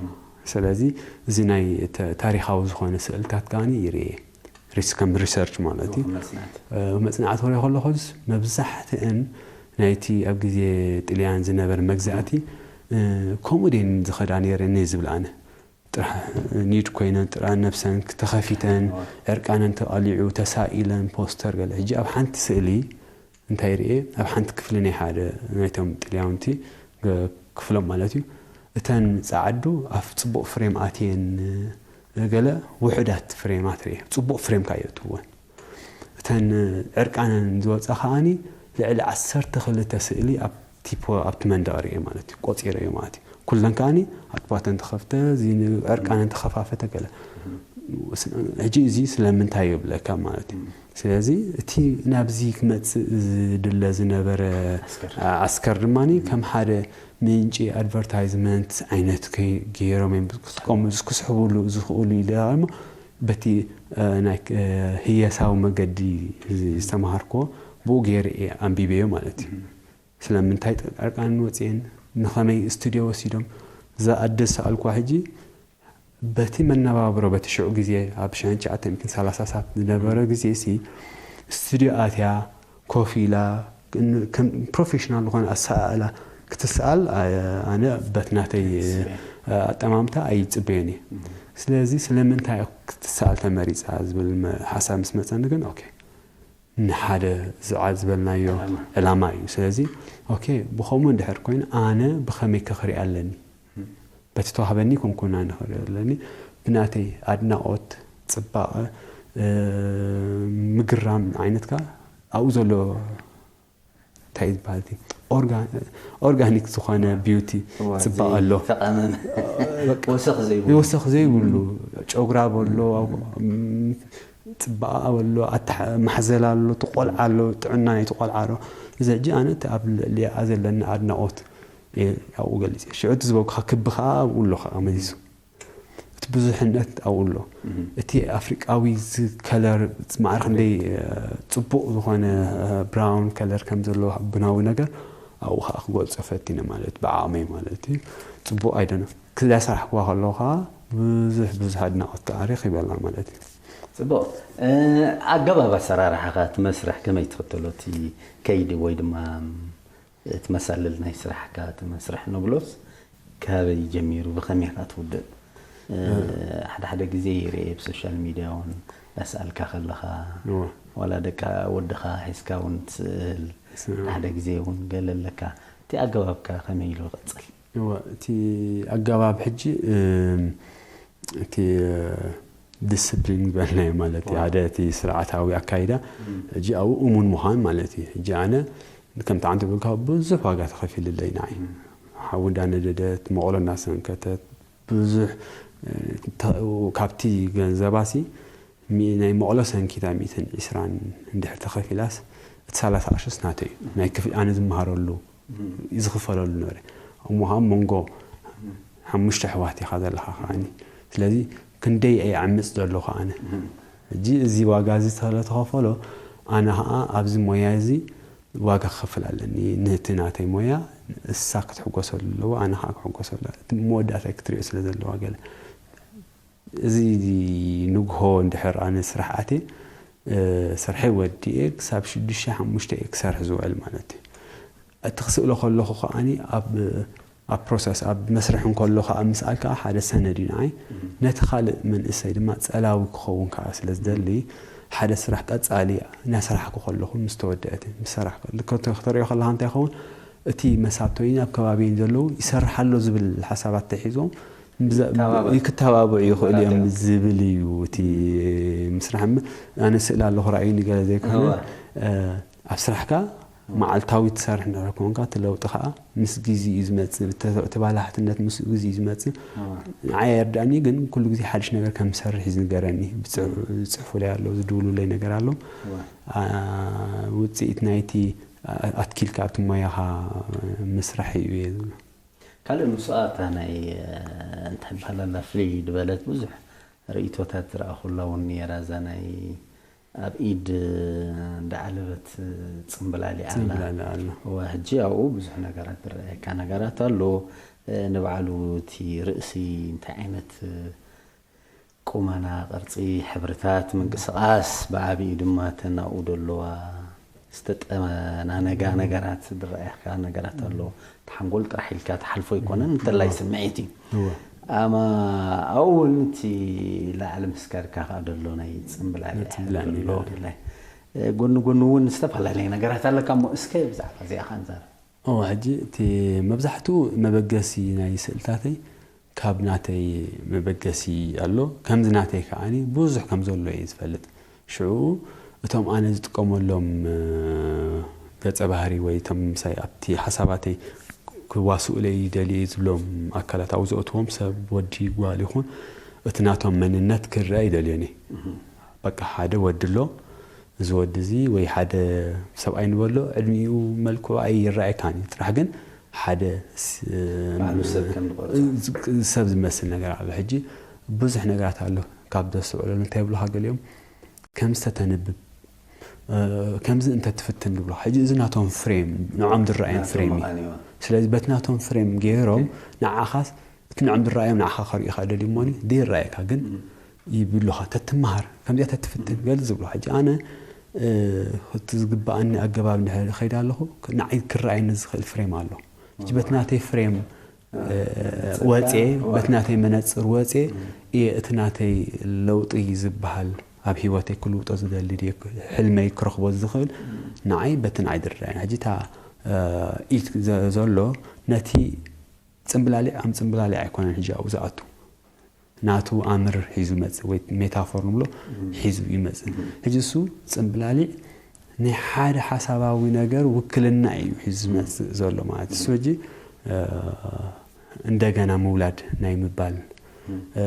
ስለዚ እዚ ናይ ታሪኻዊ ዝኾነ ስእልታት ከዓኒ ይርኤ ከም ሪሰርች ማለት እዩ መፅናዕቲ ክሪኦ ከለኹስ መብዛሕትአን ናይቲ ኣብ ግዜ ጥልያን ዝነበረ መግዛእቲ ከምኡ ደን ዝኸዳ ነይረን እየ ዝብል ኣነ ጥራሕ ኒድ ኮይነን ጥራ ነብሰን ተኸፊተን ዕርቃነን ተቐሊዑ ተሳኢለን ፖስተር ገለ ሕጂ ኣብ ሓንቲ ስእሊ እንታይ ርኤ ኣብ ሓንቲ ክፍሊ ናይ ሓደ ናይቶም ጥልያውንቲ ክፍሎም ማለት እዩ እተን ፃዓዱ ኣብ ፅቡቕ ፍሬም ኣትየን ገለ ውሑዳት ፍሬማት ርኤ ፅቡቕ ፍሬም ካየእትወን እተን ዕርቃነን ዝወፃ ከዓኒ ልዕሊ ዓሰርተ ክልተ ስእሊ ኣብቲ መንደቕ ርኤ ማለት እዩ ቆፂረ እዩ ማለት እዩ ኩለን ከዓኒ ኣጥባተን ተኸፍተ ዕርቃነን ተኸፋፈተ ገለ ሕጂ እዚ ስለምንታይ ይብለካ ማለት እዩ ስለዚ እቲ ናብዚ ክመፅእ ዝድለ ዝነበረ ዓስከር ድማ ከም ሓደ ምንጪ ኣድቨርታይዝመንት ዓይነት ገይሮም እዮም ክጥቀሙ ክስሕብሉ ዝኽእሉ ኢለ በቲ ናይ ህየሳዊ መገዲ ዝተምሃርክዎ ብኡ ገይረ እየ ኣንቢበዮ ማለት እዩ። ስለምንታይ ዕርቃነን ወፅኤን፣ ንኸመይ ስቱድዮ ወሲዶም፣ እዛ ኣደ ዝሰኣልኩዋ ሕጂ በቲ መነባብሮ በቲ ሽዑ ግዜ ኣብ ሽሕን ትሽዓተ ሚእትን ሰላሳታት ዝነበረ ግዜ ሲ ስቱድዮ ኣትያ ኮፍ ኢላ ከም ፕሮፌሽናል ዝኾነ ኣሰኣእላ ክትሰኣል ኣነ በቲ ናተይ ኣጠማምታ ኣይፅበዮን እየ። ስለዚ ስለምንታይ ክትሰኣል ተመሪፃ ዝብል ሓሳብ ምስ መፀኒ ግን ኦኬ ንሓደ ዝዓ ዝበልናዮ ዕላማ እዩ። ስለዚ ኦኬ ብኸምኡ እንድሕር ኮይኑ ኣነ ብኸመይ ከኽሪኣ ኣለኒ በቲ ተዋህበኒ ኮንኩና ንኽእል ኣለኒ ብናተይ ኣድናቆት ፅባቐ ምግራም ዓይነትካ ኣብኡ ዘሎ እንታይ ዝበሃል ኦርጋኒክ ዝኾነ ቢዩቲ ፅባቐ ኣሎ። ወሰኽ ዘይብሉ ጨጉራ በሎ፣ ፅባቐ በሎ፣ ማሕዘል ኣሎ፣ ትቆልዓ ኣሎ፣ ጥዕና ናይ ትቆልዓ ኣሎ። እዚ ሕጂ ኣነ እቲ ኣብ ልዕሊኣ ዘለኒ ኣድናቆት ኣብኡ ገሊፀ። ሽዑ እቲ ዝበልኩኻ ክቢ ከዓ ኣብኡ ኣሎ ከዓ መዚዙ እቲ ብዙሕነት ኣብኡ ኣሎ። እቲ ኣፍሪቃዊ ከለር ማዕረ ክንደይ ፅቡቕ ዝኾነ ብራውን ከለር ከም ዘለዎ ቡናዊ ነገር ኣብኡ ከዓ ክገልፆ ፈቲነ ማለት ብዓቕመይ ማለት እዩ። ፅቡቕ ኣይደነ ክዳ ስራሕ ክዋ ከለኹ ከዓ ብዙሕ ብዙሕ ኣድናቆት ከዓ ረኺበላ ማለት እዩ። ፅቡቕ ኣገባብ ኣሰራርሓኻ እቲ መስርሕ ከመይ ትኽተሎ እቲ ከይዲ ወይ ድማ እቲ መሳልል ናይ ስራሕካ እቲ መስርሕ ንብሎስ ካበይ ጀሚሩ ብኸመይ ኢኻ ትውድእ? ሓደ ሓደ ግዜ ይርኤ ብሶሻል ሚድያ እውን ዳስኣልካ ከለኻ ዋላ ደቂ ወድኻ ሒዝካ እውን ትስእል ሓደ ግዜ እውን ገለ ኣለካ። እቲ ኣገባብካ ከመይ ኢሉ ይቐፅል? እወ እቲ ኣገባብ ሕጂ እቲ ዲስፕሊን ዝበልናዮ ማለት እዩ ሓደ እቲ ስርዓታዊ ኣካይዳ ሕጂ ኣብኡ እሙን ምዃን ማለት እዩ። ሕጂ ኣነ ከምቲ ዓንተ ብልካ ብዙሕ ዋጋ ተኸፊልለይ ንዓይ ሓዊ እንዳነደደት መቐሎ እናሰንከተት ብዙሕ ካብቲ ገንዘባሲ ናይ መቐሎ ሰንኪታ ሚእትን ዕስራን እንድሕር ተኸፊላስ እቲ ሰላሳ ቅርሽስ ናተይ እዩ ናይ ክፍሊ ኣነ ዝመሃረሉ ዝኽፈለሉ ነበረ። እሞ ከዓ መንጎ ሓሙሽተ ኣሕዋት ኢኻ ዘለኻ ከዓኒ ስለዚ ክንደይ እየ ዓምፅ ዘለኹ ኣነ ሕጂ እዚ ዋጋ እዚ ስለተኸፈሎ ኣነ ከዓ ኣብዚ ሞያ እዚ ዋጋ ክኸፍል ኣለኒ ነቲ ናተይ ሞያ እሳ ክትሕጎሰሉ ኣለዎ ኣነ ከዓ ክሕጎሰሉ እቲ መወዳእታይ ክትሪኦ ስለ ዘለዋ ገለ እዚ ንግሆ እንድሕር ኣነ ስራሕ ኣትየ ስርሐይ ወዲኤ ክሳብ ሽዱሽተ ሓሙሽተ እየ ክሰርሕ ዝውዕል ማለት እዩ። እቲ ክስእሎ ከለኹ ከዓኒ ኣብ ኣብ ፕሮሰስ ኣብ መስርሕ እንከሎ ከዓ ምስኣል ከዓ ሓደ ሰነድ እዩ ንዓይ ነቲ ካልእ መንእሰይ ድማ ፀላዊ ክኸውን ከዓ ስለ ዝደሊ ሓደ ስራሕ ቀፃሊ እናሰራሕኩ ከለኹ ምስ ተወደአት ምስ ሰራሕ ከተሪኦ ከለካ እንታይ ይኸውን እቲ መሳቶይን ኣብ ከባቢን ዘለዉ ይሰርሕ ኣሎ ዝብል ሓሳባት ተሒዞም ይክተባብዑ ይኽእሉ እዮም ዝብል እዩ እቲ ምስራሕ ኣነ ስእል ኣለኹ ራእዩ ንገለ ዘይኮነ ኣብ ስራሕካ መዓልታዊ ትሰርሕ እንድሕር ኮንካ እቲ ለውጢ ከዓ ምስ ግዜ እዩ ዝመፅእ ተባላሕትነት ምስ ግዜ እዩ ዝመፅእ ንዓይ ኣይርዳእኒ ግን ኩሉ ግዜ ሓድሽ ነገር ከም ዝሰርሕ እዩ ዝንገረኒ ዝፅሕፉለይ ኣለዉ ዝድውሉለይ ነገር ኣሎ ውፅኢት ናይቲ ኣትኪልካ ኣብቲ ሞያኻ ምስራሕ እዩ እየ ዝብሎ ካልእ ንሱ ኣብታ ናይ እንታይ በሃል ኣላ ፍልይ ዝበለት ብዙሕ ርእይቶታት ዝረኣኹላ እውን ነይራ እዛ ናይ ኣብ ኢድ እንዳዓለበት ፅምብላሊ ኣላ ፅምብላሊ ኣላ ሕጂ ኣብኡ ብዙሕ ነገራት ዝረኣየካ ነገራት ኣሎ ንባዕሉ እቲ ርእሲ እንታይ ዓይነት ቁመና ቅርፂ ሕብርታት ምንቅስቃስ ብዓብዩ ድማ ተናኡ ዘለዋ ዝተጠናነጋ ነገራት ዝረኣየካ ነገራት ኣሎ ተሓንጎል ጥራሕ ኢልካ ትሓልፎ ኣይኮነን እንተላይ ስምዒት እዩ ኣማ ኣብኡ እውን እቲ ላዕሊ ምስካድካ ከዓ ደሎ ናይ ፅምብላሊ ጎኒ ጎኒ እውን ዝተፈላለየ ነገራት ኣለካ እሞ እስከ ብዛዕባ እዚኣ ከዓ ንዛረብ እዋ ሕጂ እቲ መብዛሕትኡ መበገሲ ናይ ስእልታተይ ካብ ናተይ መበገሲ ኣሎ ከምዚ ናተይ ከዓ ብዙሕ ከም ዘሎ እየ ዝፈልጥ ሽዑ እቶም ኣነ ዝጥቀመሎም ገፀ ባህሪ ወይ እቶም ምሳይ ኣብቲ ሓሳባተይ ክዋስኡለይ ይደልዩ ዝብሎም ኣካላት ኣብ ዘእትዎም ሰብ ወዲ ጓል ይኹን እቲ ናቶም መንነት ክረአ ይደልዮኒ በቃ ሓደ ወዲ ኣሎ እዚ ወዲ እዚ ወይ ሓደ ሰብኣይ ንበሎ ዕድሚኡ መልክዑ ኣይረኣየካን እዩ ጥራሕ ግን ሓደ ሰብ ዝመስል ነገር ኣሎ ሕጂ ብዙሕ ነገራት ኣሎ ካብ ዘስተውዕለሉ እንታይ ይብሉኻ ገሊኦም፣ ከምዚ ተተንብብ፣ እ፣ ከምዚ እንተትፍትን ዝብሉኻ። ሕጂ እዚ ናቶም ፍሬም፣ ንዖም ዝረኣዮም ፍሬም እዩ። ስለዚ በቲ ናቶም ፍሬም ገይሮም ንዓኻስ፣ እቲ ንዖም ዝረኣዮም ንዓኻ ከርእዩኻ ደልዩ እሞኒ ዘይረኣየካ ግን ይብሉኻ፣ ተትመሃር፣ ከምዚኣ ተትፍትን ገለ ዝብሉ። ሕጂ ኣነ፣ እ፣ እቲ ዝግብኣኒ ኣገባብ እንድሕር ከይደ ኣለኹ፣ ንዓይ ክረኣየኒ ዝኽእል ፍሬም ኣሎ። ሕጂ በቲ ናተይ ፍሬም፣ እ፣ ወጽየ፣ በቲ ናተይ መነጽር ወጽየ እየ እቲ ናተይ ለውጢ ዝበሃል ኣብ ህይወተይ ክልውጦ ዝደሊ ድየ፣ ሕልመይ ክረኽቦ ዝኽእል፣ ንዓይ በቲ ንዓይ ዝረኣየኒ። ሕጂ እታ፣ እ፣ ኢት ዘ-፣ ዘሎ ነቲ ጽምብላሊዕ ኣም ጽምብላሊዕ ኣይኮነን ሕጂ ኣብኡ ዝኣቱ። ናቱ ኣምር ሒዙ መጽእ ወይ ሜታፎር ንብሎ ሒዙ ይመጽእ። ሕጂ እሱ ጽምብላሊዕ ናይ ሓደ ሓሳባዊ ነገር ውክልና እዩ ሒዙ ዝመጽእ ዘሎ ማለት እዩ። እሱ ሕጂ፣ እ፣ እንደገና ምውላድ ናይ ምባል፣ እ፣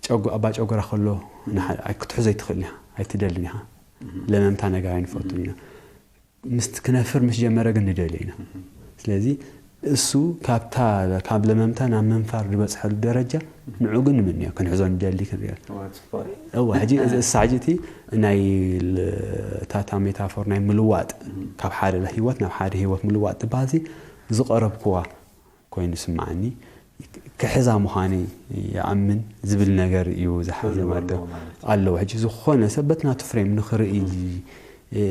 ጨጎ-፣ ኣባ ጨጎራ ከሎ ንሓ-፣ ኣይ-፣ ክትሕዞ ኣይትኽእልን ኢኻ፣ ኣይትደልን ኢኻ። ለመምታ ነገር ኣይንፈቱን ኢና። ምስ ክነፍር ምስ ጀመረ ግን ንደልዮ ኢና። ስለዚ እሱ ካብታ፣ ካብ ለመምታ ናብ ምንፋር ዝበጽሐሉ ደረጃ ንዑ ግን ንምንዮ፣ ክንሕዞ ንደሊ፣ ክንሪኦ። እዋ፣ ጽቡቕ እዩ። እዋ፣ ሕጂ እዚ፣ እሳ ሕጂ እቲ ናይ ል-፣ ታታ ሜታፎር ናይ ምልዋጥ፣ ካብ ሓደ ህይወት ናብ ሓደ ህይወት ምልዋጥ ትበሃል ሲ ዝቐረብክዋ ኮይኑ ስምዓኒ፣ ክሕዛ ምዃነይ ይኣምን ዝብል ነገር እዩ ዝሓዘ ክህልዎ ማለት ኣለዎ ማለት እዩ። ኣለዎ። ሕጂ ዝኾነ ሰብ በቲ ናቱ ፍሬም ንኽርኢ፣ እ፣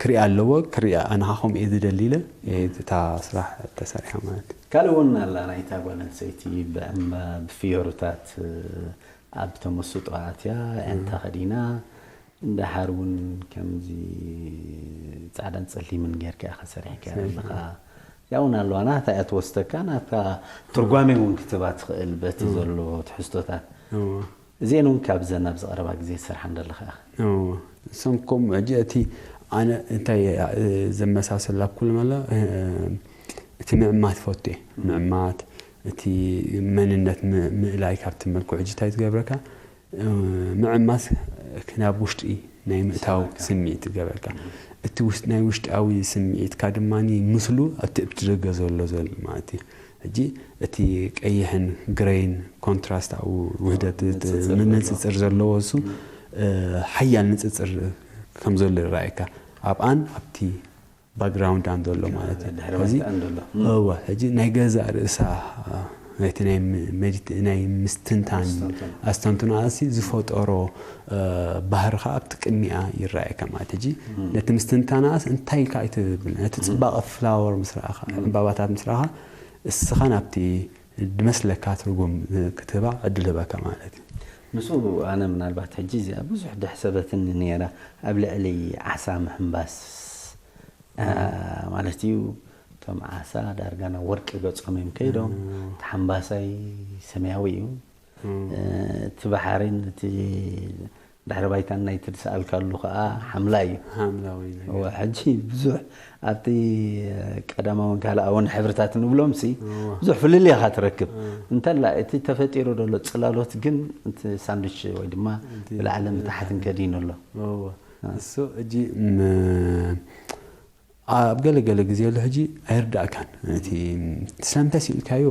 ክርኢ ኣለዎ፣ ክርኢ ኣነ ኸዓ ከምኡ እየ ዝደሊ ኢለ፣ እ፣ እታ ስራሕ ተሰሪሓ ማለት እዩ። ካልእ እውን ኣላ ናይታ ጓል ኣንስተይቲ ብዕም-፣ ብፍዮርታት፣ እ፣ ኣብ ተመስጦ ኣትያ፣ ኣዕንታ ከዲና፣ ደሓር እውን ከምዚ ጻዕዳን ጸሊምን ጌርካ ኢኻ ሰሪሕካ ሰሪሕካ። ዘለኻ። ያው ናለዋ ናታ እያ ትወስደካ፣ ናታ ትርጓሜ እውን ክትህባ ትኽእል በቲ እዎ። ዘሎ ትሕዝቶታት። እዎ። እዚአን እውን ካብዘን ኣብዚ ቀረባ ግዜ ትሰርሓን ዘለኻ ኢኻ። እዎ። እሶም ከምኡ ሕጂ እቲ ኣነ እንታይ እየ፣ እ፣ ዘመሳሰል ኣብ ኩሉ መላ፣ እ፣ እቲ ምዕማት ፈቱ እየ። ምዕማት፣ እቲ መንነት ም-፣ ምእላይ ካብቲ መልክዑ ሕጂ እንታይ ትገብረካ? እ፣ ምዕማስ ናብ ውሽጢ ናይ ምእታው ስምዒት ይገበርካ። እቲ ውሽጥ፣ ናይ ውሽጣዊ ስምዒትካ ድማ ምስሉ ኣብቲ ኣብቲ ደገ ዘሎ ዘሎ ማለት እዩ። ሕጂ እቲ ቀይሕን ግረይን ኮንትራስት ኣብኡ ውህደት፣ ንጽጽር ዘለዎ። ምንጽጽር ዘለዎ እሱ፣ እ፣ ሓያል ንጽጽር ከም ዘሎ ይረኣየካ። ኣብኣን ኣብቲ ባክግራውንድ ኣን ዘሎ ማለት እዩ። ድሕረ ሕዚ ባይታ ኣን ዘሎ። እወ፣ ሕጂ ናይ ገዛእ ርእሳ፣ ናይቲ ናይ ም-፣ ሜዲት-፣ ናይ ምስትንታን ኣስተንትኖ። ኣስተንትኖ ኣሲ ዝፈጠሮ፣ እ፣ ባህሪ ኸኣ ኣብቲ ቅድሚኣ ይረኣየካ ማለት። ሕጂ ነቲ ምስትንታናስ እንታይ ኢልካ ኣይትብል። ነቲ ጽባቐ ፍላወር ምስ ረኣኻ፣ ዕምባባታት ምስ ረኣኻ፣ እስኻ ናብቲ ዝመስለካ ትርጉም ክትህባ ዕድል ህበካ ማለት እዩ። ምስኡ ኣነ ምናልባት ሕጂ እዚኣ ብዙሕ ደሕሰበትኒ ነይራ። ኣብ ልዕሊ ዓሳ ምሕምባስ፣ እ፣ ማለት እዩ፣ እቶም ዓሳ ዳርጋ ናብ ወርቂ ገጾም እዮም ከይዶም። እም። እቲ ሓምባሳይ ሰማያዊ እዩ። እም። እ፣ እቲ ባሕሪን እቲ ድሕረ ባይታን ናይቲ ዝሰኣልካሉ ከኣ ሓምላይ እዩ። ሓምላዊ ነገር። እወ፣ ሕጂ ብዙሕ ኣብቲ ቀዳማውን ካልኣውን ሕብርታት ንብሎም ሲ እወ። ብዙሕ ፍልልይ ኢኻ ትረክብ። እወ። እንተላ እቲ ተፈጢሩ ዘሎ ጽላሎት ግን እቲ ሳንዱች ወይ ድማ እቲ ብላዕልን ብታሕትን ከዲኑ ኣሎ። እወ። እሱ ሕጂ ም-፣ ኣብ ገለ ገለ ግዜ ኣሎ ሕጂ ኣይርዳእካን። እቲ ስለምንታይ ስኢልካዮ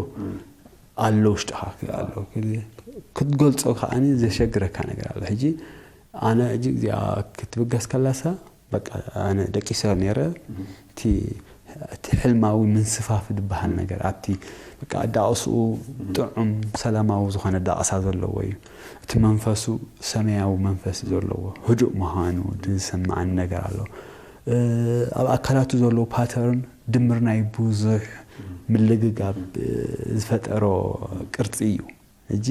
ኣሎ ውሽጥኻ ኣሎ። ክትገልጾ ከኣ ዘሸግረካ ነገር ኣሎ። ሕጂ ኣነ ሕጂ እዚኣ ክትብገስ ከላሳ በቃ ኣነ ደቂሰ ነይረ። እቲ፣ እቲ ሕልማዊ ምንስፋፍ ዝበሃል ነገር ኣብቲ በቃ ኣዳቕስኡ ጥዑም ሰላማዊ ዝኾነ ኣዳቕሳ ዘለዎ እዩ። እቲ መንፈሱ ሰማያዊ መንፈስ ዘለዎ ህዱእ ምዃኑ ዝስምዓኒ ነገር ኣሎ። እ፣ ኣብ ኣካላቱ ዘሎ ፓተርን ድምር ናይ ብዙሕ ምልግጋብ፣ እ፣ ዝፈጠሮ ቅርጺ እዩ። ሕጂ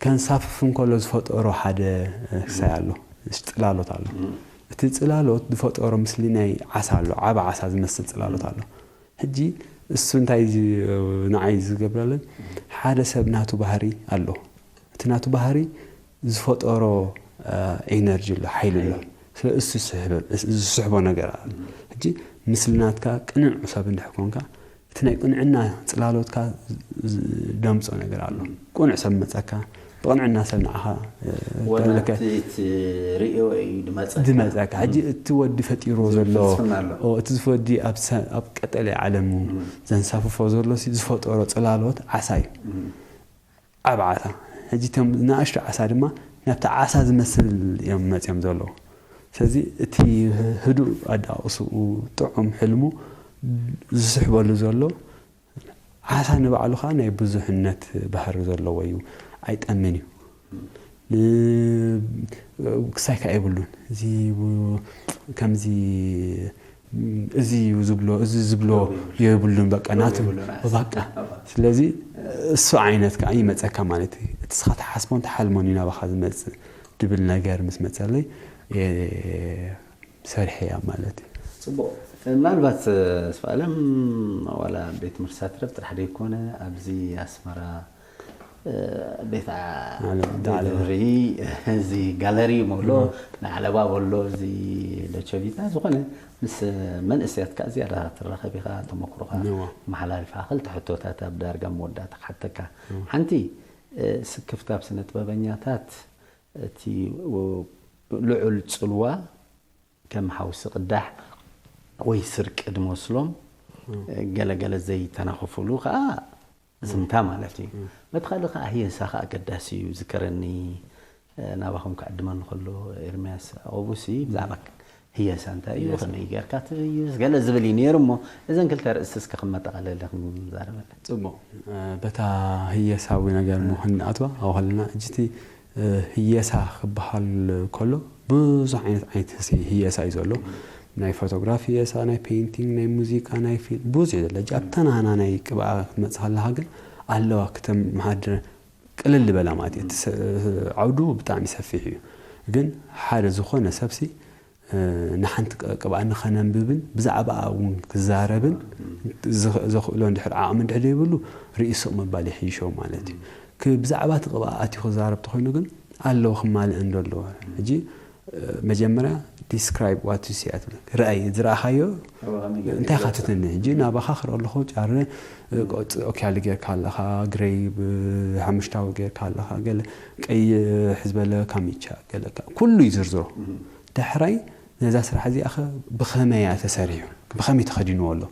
ከንሳፍፍ እንከሎ ዝፈጠሮ ሓደ፣ እ፣ ክሳይ ኣሎ፣ ጽላሎት ኣሎ። እቲ ጽላሎት ዝፈጠሮ ምስሊ ናይ ዓሳ ኣሎ፣ ዓቢ ዓሳ ዝመስል ጽላሎት ኣሎ። ሕጂ እሱ እንታይ ዝ-፣ ንዓይ ዝገብረለን፣ ሓደ ሰብ ናቱ ባህሪ ኣሎ። እቲ ናቱ ባህሪ ዝፈጠሮ፣ እ፣ ኤነርጂ ኣሎ፣ ሓይሊ ኣሎ። ስለ እሱ ዝስሕበ-፣ እሱ ዝስሕቦ ነገር ኣሎ። ሕጂ ምስሊ ናትካ ቅኑዕ ሰብ እንድሕር ኮንካ፣ እቲ ናይ ቅንዕና ጽላሎትካ ዝ-፣ ደምጾ ነገር ኣሎ። ቅኑዕ ሰብ መጸካ፣ ብቕንዕና ሰብ ንዓኻ፣ እ፣ ወላ ተብለከ እቲ፣ እቲ ርእዮ እዩ ድመጸካ። ድመጸካ። ሕጂ እቲ ወዲ ፈጢርዎ ዘሎ፣ ፍልስፍና ኣሎ። ኦ፣ እቲ ወዲ ኣብ ሰ-፣ ኣብ ቀጠልያ ዓለሙ ዘንሳፍፎ ዘሎ ሲ ዝፈጠሮ ጽላሎት ዓሳ እዩ። ዓቢ ዓሳ። ሕጂ እቶም ንኣሽቱ ዓሳ ድማ ናብቲ ዓሳ ዝመስል እዮም መፅዮም ዘለዉ። ስለዚ እቲ ህዱእ ኣዳቕስኡ፣ ጥዑም ሕልሙ ዝስሕበሉ ዘሎ ዓሳ ንባዕሉ ከዓ ናይ ብዙሕነት ባህሪ ዘለዎ እዩ። ኣይጠምን እዩ። ን- ክሳይ ከዓ የብሉን። እዚ ብ- ከምዚ እዚ እዩ ዝብሎ፣ እዚ ዝብሎ የብሉን። በቃ ናቱ የብሉን። በቃ። ስለዚ እሱ ዓይነት ከዓ ይመፀካ ማለት እዩ። እቲ ስኻ ትሓስቦን ትሓልሞን እዩ ናባኻ ዝመፅእ ድብል ነገር ምስ መፀለይ፣ የ- ሰርሐያ ማለት እዩ። ፅቡቕ። ምናልባት ስፋለም ዋላ ቤት ትምህርቲ ሳትረብ ጥራሕ ዘይኮነ ኣብዚ ኣስመራ ቤት ዓለባ። ሪ እዚ ጋለሪ መሎ ንዓለባ በሎ እዚ ዶቸቪታ ዝኾነ ምስ መንእሰያት ከዓ ዝያዳ ትራኸብ ኢኻ። ተመክሮኻ ነዋ። መሓላልፋ ክልተ ሕቶታት ኣብ ዳርጋ መወዳእታ ክሓተካ። ሓንቲ ስክፍታ ኣብ ስነ ጥበበኛታት እቲ ልዑል ፅልዋ ከም ሓውሲ ቅዳሕ ወይ ስርቂ ድመስሎም ገለገለ ዘይተናኸፍሉ ከዓ ዝምታ ማለት እዩ። በቲ ካልእ ከዓ ህየሳ ከዓ ኣገዳሲ እዩ። ዝከረኒ ናባኹም ክዕድመኒ ከሎ ኤርምያስ ኦቡሲ ብዛዕባ ህየሳ እንታይ እዩ፣ ከመይ ጌርካ ትህይስ ገለ ዝብል እዩ ነይሩ። እሞ እዘን ክልተ ርእሲ እስከ ክመጠቓለለ ክንዛረበለን። ፅቡቕ። በታ ህየሳዊ ነገር ሞ ክንኣትዋ ኣብኡ ከለና እጅቲ ህየሳ ክበሃል ከሎ ብዙሕ ዓይነት ዓይነት ህየሳ እዩ ዘሎ። ናይ ፎቶግራፍ ህየሳ፣ ናይ ፔይንቲንግ፣ ናይ ሙዚቃ፣ ናይ ፊልም ብዙሕ እዩ ዘሎ። ኣብታ ናህና ናይ ቅብኣ ክትመፅእ ከለካ ግን ኣለዋ ክተመሓድረ ቅልል ዝበላ ማለት እዩ። እቲ ዓውዱ ብጣዕሚ ሰፊሕ እዩ። ግን ሓደ ዝኾነ ሰብሲ ንሓንቲ ቅብኣ ንኸነንብብን ብዛዕባኣ እውን ክዛረብን ዘኽእሎ እንድሕር ዓቕሚ እንድሕር ዘይብሉ ርእይ ስቕ ምባል ይሕይሾ ማለት እዩ። ብዛዕባ እቲ ቅብኣ ኣትዩ ክዛረብ ተኾይኑ ግን ኣለዎ ክማልእ እንዶ ኣለዎ። ሕጂ መጀመርያ describe what you see ትብል። ርኣይ ዝረኣኻዮ እንታይ ካትትኒ። ሕጂ ናባኻ ክርኢ ኣለኹ ጫረ ኦኪያሊ ጌርካ ኣለኻ፣ ግሬይ ሓሙሽታዊ ጌርካ ኣለኻ፣ ገለ ቀይሕ ዝበለ ካሚቻ ገለ ኩሉ ይዝርዝሮ። ዳሕራይ ነዛ ስራሕ እዚኣ ኸ ብኸመይ እያ ተሰሪሑ፣ ብኸመይ ተኸዲንዎ ኣሎ፣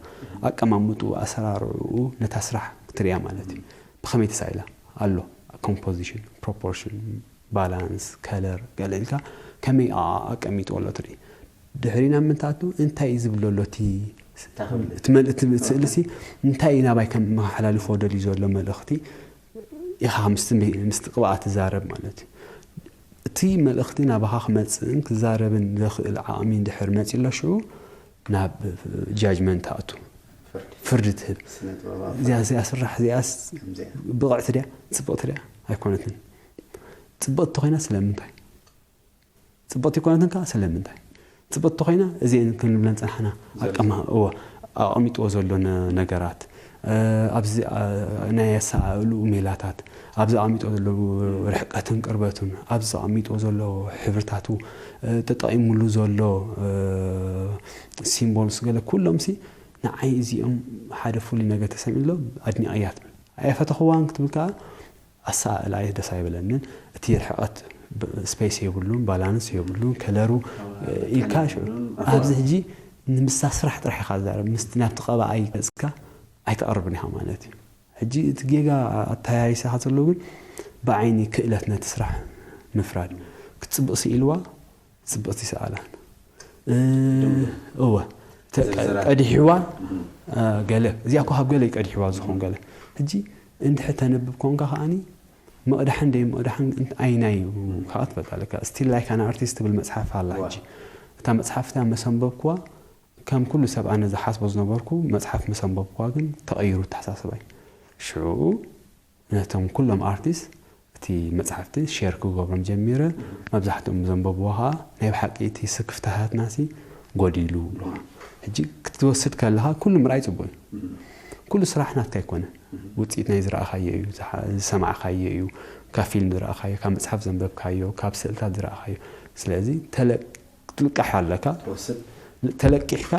ኣቀማምጥኡ ኣሰራርዕኡ ነታ ስራሕ ክትሪያ ማለት እዩ። ብኸመይ ተሳኢላ ኣሎ፣ ኮምፖዚሽን፣ ፕሮፖርሽን፣ ባላንስ፣ ከለር ገለ ኢልካ ከመይ ኣቀሚጥዎ ኣሎ ትርኢ። ድሕሪ ናብ ምንታይ ኣቱ እንታይ እዩ ዝብሎ ኣሎ እቲ እቲ መልእቲ ስእልሲ እንታይ እዩ ናባይ ከም መሓላልፎ ደልዩ ዘሎ መልእኽቲ ኢኻ ምስቲ ምስቲ ቅብኣ ትዛረብ ማለት እዩ። እቲ መልእኽቲ ናባኻ ክመፅእን ክዛረብን ዘኽእል ዓቕሚ እንድሕር መፂ ኣሎ ሽዑ ናብ ጃጅመንት ኣቱ ፍርዲ ትህብ። እዚኣ እዚኣ ስራሕ እዚኣስ ብቕዕቲ ድያ ፅብቕቲ ድያ ኣይኮነትን። ፅብቕቲ ተኾይና ስለምንታይ? ፅብቕቲ ይኮነትን ከዓ ስለምንታይ? ፅብቕቲ ተኾይና እዚአን ክንብለን ፀናሕና ኣቀማ እወ ኣቐሚጥዎ ዘሎ ነገራት ኣብዚ ናይ ኣሰኣእልኡ ሜላታት ኣብዚ ኣቐሚጥዎ ዘሎ ርሕቀትን ቅርበቱን ኣብዚ ኣቐሚጥዎ ዘሎ ሕብርታቱ ተጠቒሙሉ ዘሎ ሲምቦልስ ገለ ኩሎም ሲ ንዓይ እዚኦም ሓደ ፍሉይ ነገር ተሰሚዕሎ ኣድኒቐያ ትብል። ኣየፈተኽዋን ክትብል ከዓ ኣሰኣእላ ደስ ኣይበለንን። እቲ ርሕቐት ስፔስ የብሉን፣ ባላንስ የብሉን፣ ከለሩ ኢልካ ኣብዚ ሕጂ ንምሳ ስራሕ ጥራሕ ኢኻ ዛረብ ምስቲ ናብቲ ቀባኣይ ገፅካ ኣይተቐርብን ኢኻ ማለት እዩ። ሕጂ እቲ ጌጋ ኣተያይሳኻ ዘሎ ግን ብዓይኒ ክእለት ነቲ ስራሕ ምፍራድ ክትፅብቕ ስኢልዋ ፅብቕቲ ሰኣላን እወ ቀዲሕዋ ገለ እዚኣ እኮ ካብ ገለ ቀዲሕዋ ዝኾን ገለ ሕጂ እንድሕር ተነብብ ኮንካ ከዓኒ መቕዳሕን ደይ መቕዳሕን ኣይናይ እዩ ከዓ ትፈልጥ ኣለካ። ስቲል ላይክ ኣን ኣርቲስት ትብል መፅሓፍ ኣላ ሕጂ እታ መፅሓፍ እታ መሰንበብኩዋ ከም ኩሉ ሰብ ኣነ ዝሓስቦ ዝነበርኩ መፅሓፍ መሰንበብኩዋ ግን ተቐይሩ ተሓሳስባይ ሽዑ ነቶም ኩሎም ኣርቲስት እቲ መፅሓፍቲ ሼር ክገብሮም ጀሚረ። መብዛሕትኦም ዘንበብዎ ከዓ ናይ ብሓቂ እቲ ስክፍታታትና ሲ ጎዲሉ ብሉኻ። ሕጂ ክትወስድ ከለኻ ኩሉ ምርኣይ ፅቡቅ እዩ። ኩሉ ስራሕ ናትካ ኣይኮነ። ውፅኢት ናይ ዝረኣኻዮ እዩ፣ ዝሰማዕካዮ እዩ፣ ካብ ፊልም ዝረኣኻዮ፣ ካብ መፅሓፍ ዘንበብካዮ፣ ካብ ስእልታት ዝረኣኻዮ። ስለዚ ተለ ትልቃሕ ኣለካ ተለቂሕካ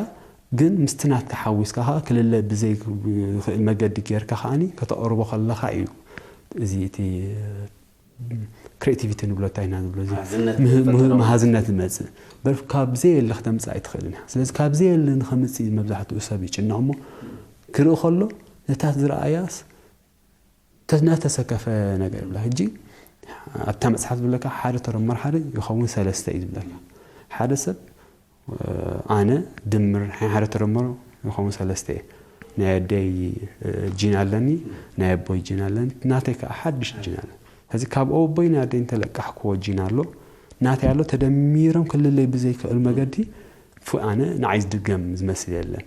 ግን ምስቲ ናትካ ሓዊስካ ከዓ ክልለ ብዘይ ክእል መገዲ ጌርካ ከዓኒ ከተቕርቦ ከለኻ እዩ እዚ እቲ ክሬቲቪቲ ንብሎ እንታይ ኢና ንብሎ እዚ መሃዝነት ዝመፅእ በር ካብ ዘየለ ክተምፅእ ኣይትኽእልን እያ። ስለዚ ካብ ዘየለ ንኸምፅእ መብዛሕትኡ ሰብ ይጭነቕ እሞ ክርኢ ከሎ ነታ ዝረኣያስ እናተሰከፈ ነገር ይብላ። ሕጂ ኣብታ መፅሓፍ ዝብለካ ሓደ ተደመር ሓደ ይኸውን ሰለስተ እዩ ዝብለካ። ሓደ ሰብ ኣነ ድምር ናይ ሓደ ተደመሮ ይኸውን ሰለስተ እየ። ናይ ኣደይ ጂን ኣለኒ፣ ናይ ኣቦይ ጂን ኣለኒ፣ ናተይ ከዓ ሓድሽ ጂን ኣለኒ። ስለዚ ካብ ኣቦይ ናይ ኣደይ እንተለቃሕክዎ ጂን ኣሎ፣ ናተይ ኣሎ፣ ተደሚሮም ክልለይ ብዘይክእል መገዲ ፉ ኣነ ንዓይ ዝድገም ዝመስል የለን።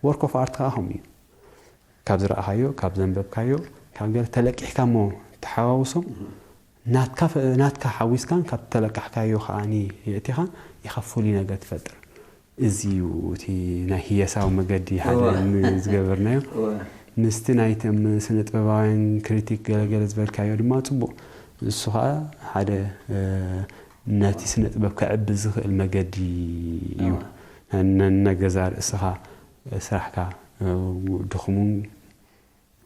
ወርክ ኦፍ ኣርት ከዓ ከምኡ እዩ። ካብ ዝረኣኻዮ፣ ካብ ዘንበብካዮ፣ ካብ ገለ ተለቂሕካ እሞ ተሓዋውሶም ናትካ ፈ- ናትካ ሓዊስካን ካብ ተለቃሕካዮ ከዓኒ የእቲኻን ኢኻ ፍሉይ ነገር ትፈጥር። እዚ እዩ እቲ ናይ ህየሳዊ መገዲ ሓደ እዋ። ን- ዝገበርናዮ። እዋ። ምስቲ ናይቶም ስነ ጥበባውያን ክሪቲክ ገለገለ ዝበልካዮ ድማ ጽቡቕ። እሱ ኸዓ ሓደ እ፣ ነቲ ስነ ጥበብ ከዕቢ ዝኽእል መገዲ እዩ። እዋ። ነ- ነገዛ ርእስኻ ስራሕካ እ፣ ድኹሙን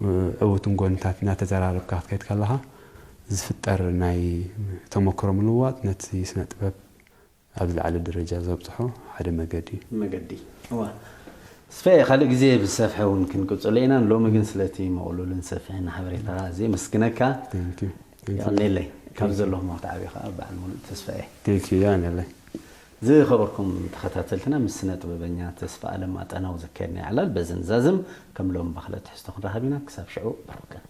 እ፣ ዕዉትን ጎንታት እናተዘራረብካ ክትከይድ ከለኻ ዝፍጠር ናይ ተመክሮ ምልውዋጥ ነቲ ስነ ጥበብ ኣብ ዝለዓለ ደረጃ ዘብፅሖ ሓደ መገዲ እዩ። መገዲ እዋ። ስፈ ካልእ ግዜ ብሰፍሐ እውን ክንቅፅሎ ኢና። ሎሚ ግን ስለቲ መቕሉልን ሰፊሕን ሓበሬታ ኣዝየ የመስግነካ። Thank you. Thank you. የቐኔለይ ካብ ዘለኹም ወቅቲ ዓብኻ በዓል ሙሉእ ተስፋ እየ። Thank you. የቐኔለይ። ዝኸበርኩም ተኸታተልትና ምስ ስነ ጥበበኛ ተስፋ ኣለም ኣጠናው ዘካየድና ዕላል በዚ ንዛዝም። ከም ሎም ባኽለ ትሕዝቶ ክንረኸብ ኢና። ክሳብ ሽዑ በሩከን።